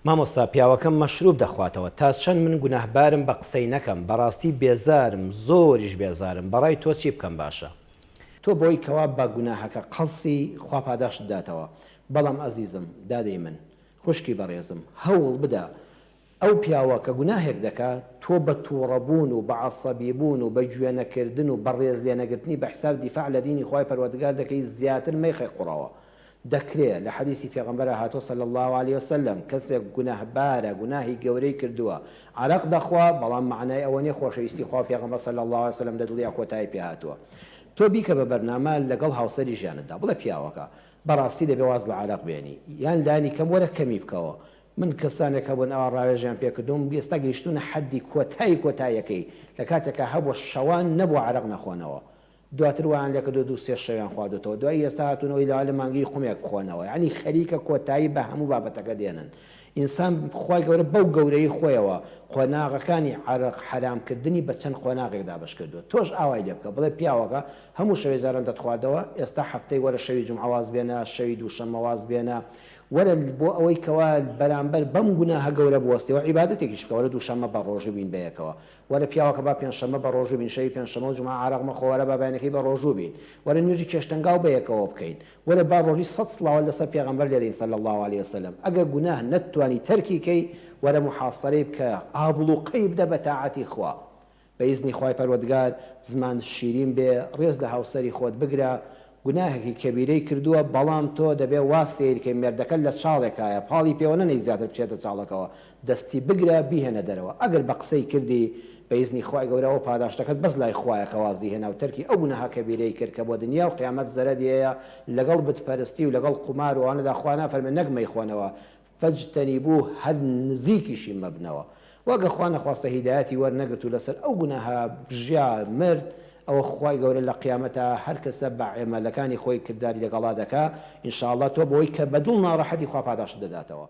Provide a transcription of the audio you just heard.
مامۆستا پیاوەکەم مەشروب دەخواتەوە تا چەند من گوناهبارم بە قسەی نەکەم بەڕاستی بێزارم زۆریش بێزارم بەڕای تۆ چی بکەم باشە؟ تۆ بەوەی کەوا بە گوناهەکە قەڵسی خوا پاداشتت داتەوە بەڵام ئەزیزم دادەی من خوشکی بەڕێزم هەوڵ بدە ئەو پیاوە کە گوناهێک دەکا تۆ بە توڕە بوون و بە عەسەبی بوون و بە گوێ نەکردن و بە ڕێز لێ نەگرتنی بە حساب دیفاع لە دینی خوای پەروەردگار دەکەی زیاتر مەیخەی قوڕەوە دەکرێ لە حەدیسی پێغەمبەرا هاتووە صلی اللە علیە وسلم کەسێک گوناهبارە گوناهی گەورەی کردووە عەرەق دەخوا بەڵام مەعنای ئەوە نیە خۆشەویستی خوا و پێغەمبەر صلی اللە علیە وسلم لە دڵیا کۆتایی پێ هاتووە تۆ بیکە بە بەرنامە لەگەڵ هاوسەری ژیانتدا بڵێ پیاوەکە بەڕاستی دەبێ واز لە عەرەق بێنی یان لانی کەم وەرە کەمی بکەوە من کەسانێک هەبوون ئاوا ڕاوێژیان پێ کردووم ئێستا گەیشتوونە حەدی کۆتایی کۆتاییەکەی لە کاتێکا هەبووە شەوان نەبووە عەرەق نەخۆنەوە دواتر وایان لێکردووە دوو سێ شەویان خواردۆتەوە دوایی ئێستا هاتوونەوە ئیلا لە مانگی قومێک بخۆنەوە یەعنی خەریکە کۆتایی بە هەموو بابەتەکە دێنن ئینسان خوای گەورە بەو گەورەیی خۆیەوە قۆناغەکانی عەرەق حەرام کردنی بە چەند قۆناغێک دابەش کردووە تۆش ئاوای لێ بکە بڵێ پیاوەکە هەموو شەوێ جاران دەتخواردەوە ئێستا هەفتەی وەرە شەوی جومعە واز بێنە شەوی دووشەممە واز بێنە وەرە بۆ ئەوەی کەوا بەرامبەر بەم گوناهە گەورە بوەستیەوە عیبادەتێکیش بکە وەرە دووشەممە بەڕۆژوو بین بەیەکەوە وەرە پیاوەکە با پێنجشەممە بەڕۆژوو بین، شەوی پێنجشەممە و جومعە عارەق مەخۆ، وەرە با بەیانەکەی بەڕۆژوو بین، وەرە نوێژی چێشتەنگاو بەیەکەوە بکەین، وەرە با ڕۆژی سەد سڵاوات لەسەر پێغەمبەر لێدەین صلی اللە علیە وسلم، ئەگەر گوناه نەتتوانی تەرکی کەی وەرە موحاسەرەی بکە، ئابڵوقەی بدە بە تاعەتی خوا، بە ئیزنی خوای پەروەردگار زمانت شیرین بێ، ڕێز لە هاوسەری خۆت بگرە، گوناهێکی کەبیرەی کردووە بەڵام تۆ دەبێ وا سەیر کەی مێردەکەت لە چاڵێکایە پاڵی پێوە نەنێی زیاتر بچێتە چاڵەکەوە دەستی بگرە بیهێنە دەرەوە ئەگەر بە قسەی کردی بە ئیزنی خوای گەورە ئەوە پاداشتەکەت بەس لای خوایە کە وازی هێنا و تەرکی ئەو گوناهە کەبیرەی کرد کە بۆ دنیا و قیامەت زەرەری هەیە لەگەڵ بت پەرستی و لەگەڵ قومار و ئەوانەدا خوا نافەرمێ نەک مەیخۆنەوە فاجتنبوه هەر نزیکیشی مەبنەوە وە گەر خوا نەخواستە هیدایەتی وەرنەگرت و لەسەر ئەو گوناهە ژیا مرد ئەوە خوای گەورە لە قیامەتا هەر کەسە بە عەمەلەکانی خۆی کرداری لەگەڵا دەکا ان شاء اللە تۆ بەوەی کە بە دڵ ناڕەحەتی خوا پاداشتت دەداتەوە.